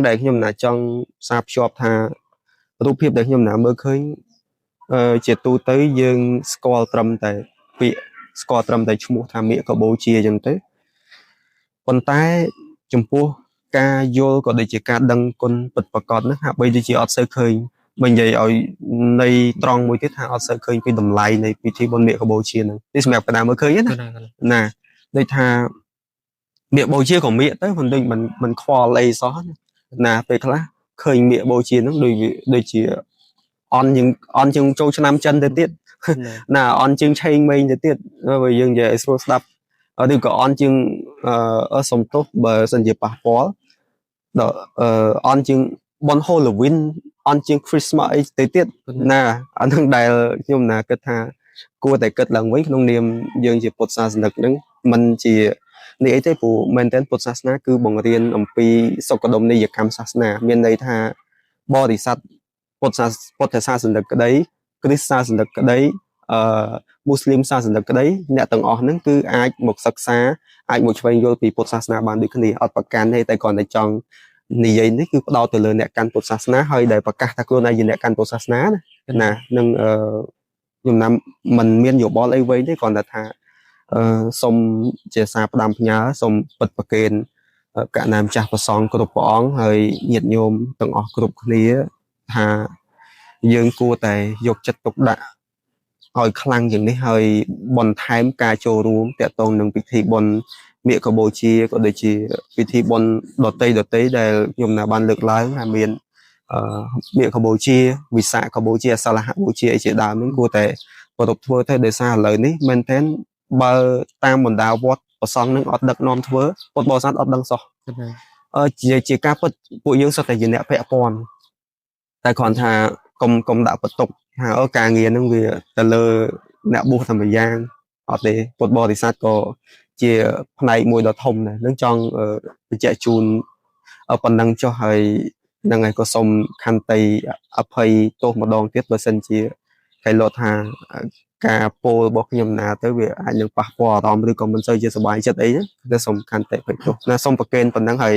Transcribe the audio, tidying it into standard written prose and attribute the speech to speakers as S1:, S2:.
S1: ដែលខ្ញុំណាចង់ផ្សារភ្ជាប់ថារូបភាពដែលខ្ញុំណាមើលឃើញជាទូទៅយើងស្គាល់ត្រឹមតែពាក្យស្គាល់ត្រឹមតែឈ្មោះថាមាគបូជាអញ្ចឹងទៅប៉ុន្តែចំពោះការយល់ក៏ដូចជាការដឹងគុណពិតប្រាកដហ្នឹងហាក់បីដូចជាអត់សូវឃើញបើនិយាយឲ្យនៃត្រង់មួយទៀតថាអត់សូវឃើញពីតម្លៃនៃពិធីបុណ្យមាគបូជាហ្នឹងនេះសម្រាប់កណ្ដាលមើលឃើញណា
S2: កណាកណា
S1: ណាដូចថាមាគបូជាក៏មាគទៅមិនដូចមិនខ្វល់អីសោះណាណាពេលខ្លះឃើញមាគបូជាហ្នឹងដូចវាដូចជាអន់ជាងអន់ជាងចូលឆ្នាំចិនទៅទៀត
S2: ណា
S1: ណាអន់ជាងឆេងមេងទៅទៀតបើយើងនិយាយឲ្យស្រួលស្ដាប់ឬក៏អន់ជាងអឺសុំទោសបើសិនជាប៉ះពាល់ដល់អន់ជាងបុណ្យ Halloween អន់ជាង Christmas អីទៅទៀតណាអាហ្នឹងដែលខ្ញុំណាគិតថាគួរតែគិតឡើងវិញក្នុងនាមយើងជាពុទ្ធសាសនិកហ្នឹងមិនជានេះអីទេព្រោះមែនទែនពុទ្ធសាសនាគឺបង្រៀនអំពីសុខដុមនីយកម្មសាសនាមានន័យថាបរិស័ទពុទ្ធសាសនិកក្តីគ្រិស្តសាសនិកក្តីអឺមូស្លីមសាសនិកក្តីអ្នកទាំងអស់ហ្នឹងគឺអាចមកសិក្សាអាចមកឆ្វេងយល់ពីពុទ្ធសាសនាបានដូចគ្នាអត់ប្រកាន់ទេតែគ្រាន់តែចង់និយាយនេះគឺផ្ដោតទៅលើអ្នកកាន់ពុទ្ធសាសនាហើយដែលប្រកាសថាខ្លួនឯងជាអ្នកកាន់ពុទ្ធសាសនាណាណានឹងខ្ញុំណាំមិនមានយោបល់អីវែងទេគ្រាន់តែថាសូមជាសារផ្ដាំផ្ញើសូមពិតប្រកេនកណ្ណាម្ចាស់ព្រះសង្ឃគ្រប់ព្រះអង្គហើយញាតិញោមទាំងអស់គ្រប់គ្នាថាយើងគួរតែយកចិត្តទុកដាក់ឲ្យខ្លាំងជាងនេះហើយបន្ថែមការចូលរួមតាក់ទងនឹងពិធីបុណ្យមាគបូជាក៏ដូចជាពិធីបុណ្យដតីដតីដែលខ្ញុំណាបានលើកឡើងថាមានមាគបូជាវិសាខបូជាអសលហបូជាអីជាដើមហ្នឹងគួរតែប្រពធ្វើទៅដោយសារឥឡូវនេះមែនទែនបើតាមបណ្ដាវត្តប្រសង់នឹងអត់ដឹកនាំធ្វើពុទ្ធបរិស័ទអត់ដឹងសោះ
S2: កណា
S1: ជាការពិតពួកយើងសុទ្ធតែជាអ្នកពាក់ព័ន្ធតែគ្រាន់ថាកុំដាក់បន្ទុកថាការងារហ្នឹងវាទៅលើអ្នកបួសតែម្យ៉ាងអត់ទេពុទ្ធបរិស័ទក៏ជាផ្នែកមួយដ៏ធំដែរនឹងចង់បញ្ជាក់ជូនប៉ុណ្ណឹងចុះហើយហ្នឹងហើយក៏សូមខន្តីអភ័យទោសម្ដងទៀតបើសិនជាកៃលោតថាការពោលរបស់ខ្ញុំណាទៅវាអាចនឹងប៉ះពាល់អារម្មណ៍ឬក៏មិនសូវជាសប្បាយចិត្តអីតែសូមខន្តីអភ័យទោសណាសូមប្រកេនប៉ុណ្ណឹងហើយ